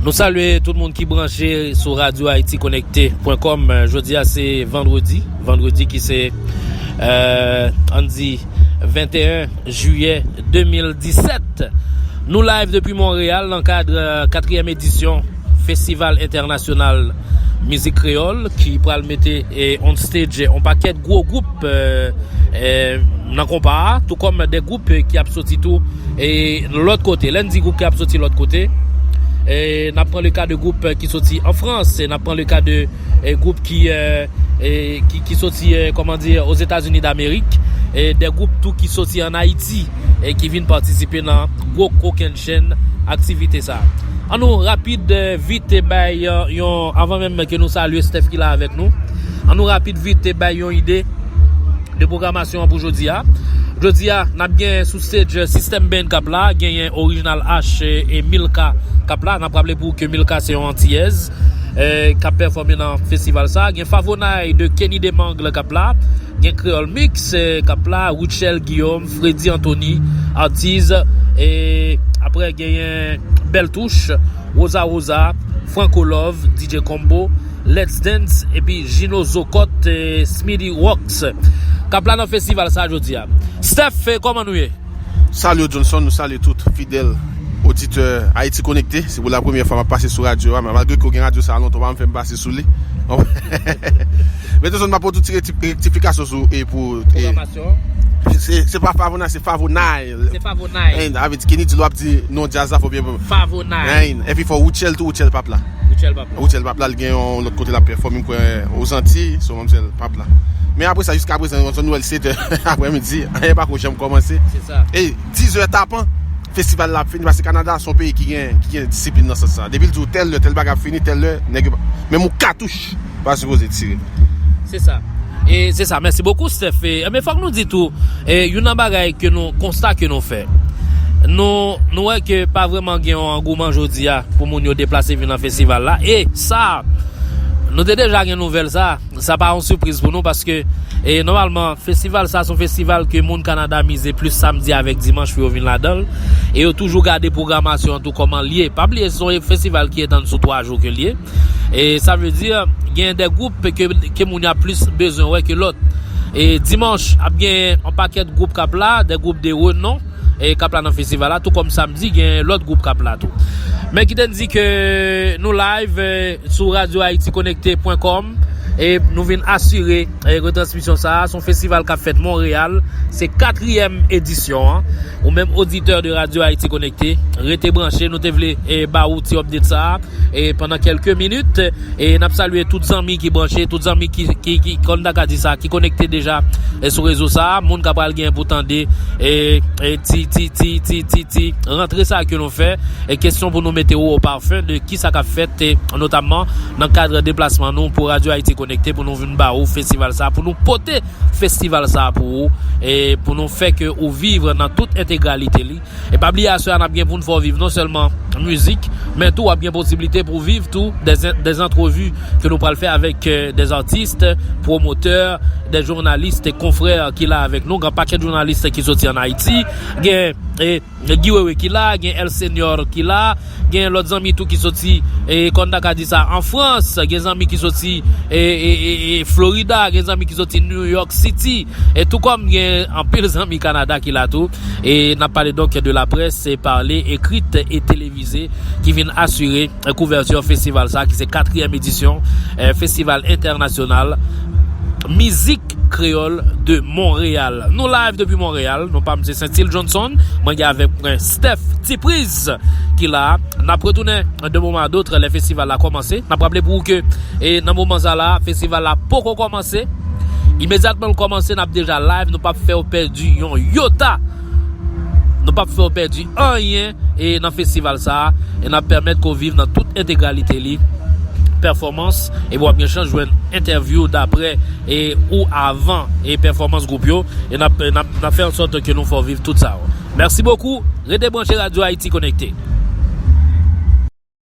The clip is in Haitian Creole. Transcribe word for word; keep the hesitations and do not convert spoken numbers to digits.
Nou salye tout moun ki branche sou radyo ayiti konekte pwen kòm. Jodi a se vandredi, vandredi ki se, euh, ann di, venteyen jiyè de mil disèt. Nou live depi Monreyal nan kad, euh, katriyèm edisyon Festival Entènasyonal Mizik Kreyòl ki pral mete, eh, on stage on pakèt gwo gwoup, eh, eh, nan konpa a, tou kòm de gwoup, eh, ki ap soti tou, eh, lòt kote. Lè n di gwoup ki ap soti lòt kote, eh, n ap pran le ka de gwoup, eh, ki soti an Frans, eh, n ap pran le ka de, eh, gwoup ki, eh, eh, ki, ki soti, eh, kòman di, Ozetazini Damerik, eh, de gwoup tou ki soti an Ayiti, eh, ki vin patisipe nan gwo kokennchenn aktivite sa a. An nou rapid, eh, vit, eh, bay, eh, yon, avan menm ke nou salye Steph ki la avèk nou, an nou rapid vit, eh, bay yon ide de pwogramasyon an pou jodi a. Jodi a, n ap gen sou stage System Band k ap la, genyen Original H e Milka k ap la. N ap raple pou ou ke Milka se yon antiyèz, eh, k ap pèfòme nan festival sa. Gen Favonay de Kenny Demangle k ap la. Gen Kreyòl Mix, eh, k ap la, Rutshelle Guillaume, Freddy Anthony, Artiz, e apre genyen Belle Touche, Rosa Rosa, Franco Love, D J Combo, Let's Dance, epi Gino Zokot, eh, Smitty Rocks. K ap la nan festival sa jodi a. Steph, eh, kòman nou ye? Salye Johnson, nou salye tout fidèl oditè Ayiti Konekte. Se pou la premyè fwa m ap pase sou radyo a, men malgre ke w gen radyo sa a lontan, w pa janm fè m pase sou li. Men Johnson, m ap pote yon ti rekti-, rektifikasyon sou, e pou, e, pwogramasyon. Se, se pa Favonay, se Favonay. Se Favonay. Hein, avè di Kenny di l w ap di non djaz la fò byen. Favonay. Hein, epi fò Rutshelle tou, Rutshelle p ap la. Rutshelle p ap la. Rutshelle p ap la, l gen yon lòt kote l ap pèfòme, m kwè, Ozantiy, so manmzèl p ap la. Men apre sa, jiska prezan, yon zòn nou wè l sèt è aprèmidi, anyen pako janm kòmanse. Se sa. E diz è tapan, festival la ap fini, paske Kanada se yon peyi ki gen, ki gen disiplin nan sans sa. Depi l di w tèl lè, tèl bagay ap fini, tèl lè, nèg yo pa, menm yon katouch pa sipoze tire. Se sa. E se sa, mèsi bokou, Steph. E, men fòk nou di tou, e, youn nan bagay ke nou, konsta ke nou fè. Nou, nou wè ke pa vrèman gen yon angouman jodi a pou moun yo deplase vin nan festival la. E sa, nou te deja gen nouvèl sa. Sa pa yon sipriz pou nou paske, e, nòmalman, festival sa se yon festival ke moun Kanada mize plis samdi avèk dimanch pou yo vin ladan l. E yo toujou gade pwogramasyon an tou kòman l ye. Pa bliye, se yon festival ki etann sou twa jou ke l ye. E sa vle di, gen de gwoup ke, ke moun yo ap plis bezwen wè ke lòt. E dimanch, ap gen yon pakèt gwoup k ap la, de gwoup de renon, e k ap la nan festival la, tou kòm samdi, gen lòt gwoup k ap la tou. Men kite n di ke nou live, e, sou radyo ayiti konekte pwen kòm, e nou vin asire, e, retransmisyon sa a. Se yon festival k ap fèt Monreyal, se katriyèm edisyon an. Ou menm oditè de Radyo Ayiti Konekte, rete branche, nou te vle, e, ba ou ti update sa a, e, pandan kèlke minit, e, n ap salye tout zanmi ki branche, tout zanmi ki, ki, ki, kòm n ta ka di sa, ki konekte deja, e, sou rezo sa a, moun k ap pral gen pou tande, e, e, ti, ti, ti, ti, ti, ti rantre sa ke nou fè, e, kesyon pou nou mete ou o parfum de ki sa k ap fèt, e, notamman nan kad deplasman nou pou Radyo Ayiti Konekte, pou nou vin ba ou festival sa a, pou nou pote festival sa a pou ou, e pou nou fè ke ou viv nan tout entegralite li. E pa bliye, aswè a n ap gen pou n fè w viv non sèlman mizik, men tou w ap gen posiblite pou w viv tou des, des antrevi ke nou pral fè avèk, euh, des artistes, promoteurs, des journalistes, confrères ki la avèk nou. Gen pakèt jounalis ki soti ann Ayiti, gen, e, Guy Wewe ki la, gen El Senior ki la, gen lòt zanmi tou ki soti, e, kòm n ta ka di sa, an Frans, gen zanmi ki soti, e, e, e, e, Florida, gen zanmi ki soti New York City, e tou kòm gen anpil zanmi Kanada ki la tou. E n ap pale donk de la presse parlée, écrite et télévisée ki vin asire, e, kouvèti festival sa, ki se katriyèm edisyon, e, Festival Entènasyonal Mizik Kreyòl de Montréal. Nou live depi Monreyal. Non pa m se Saintil Johnson. Mwen gen avèk mwen Steph Tipriz ki la. N ap retounen de moman a dot lè festival la kòmanse. N ap raple pou ou ke, e, nan moman sa la, festival la poko kòmanse. Imedyatman l kòmanse, n ap deja live. Nou p ap fè w pèdi yon yota. Nou p ap fè w pèdi anyen, e, nan festival sa a. E n ap pèmèt ke w viv nan tout entegralite li, pèfòmans, epi w ap gen chans jwenn entèvyou daprè, e, ou avan, e, pèfòmans gwoup yo. E n ap, n ap, n ap fè an sòt ke nou fè w viv tout sa yo. Mèsi bokou. Rete branche Radyo Ayiti Konekte.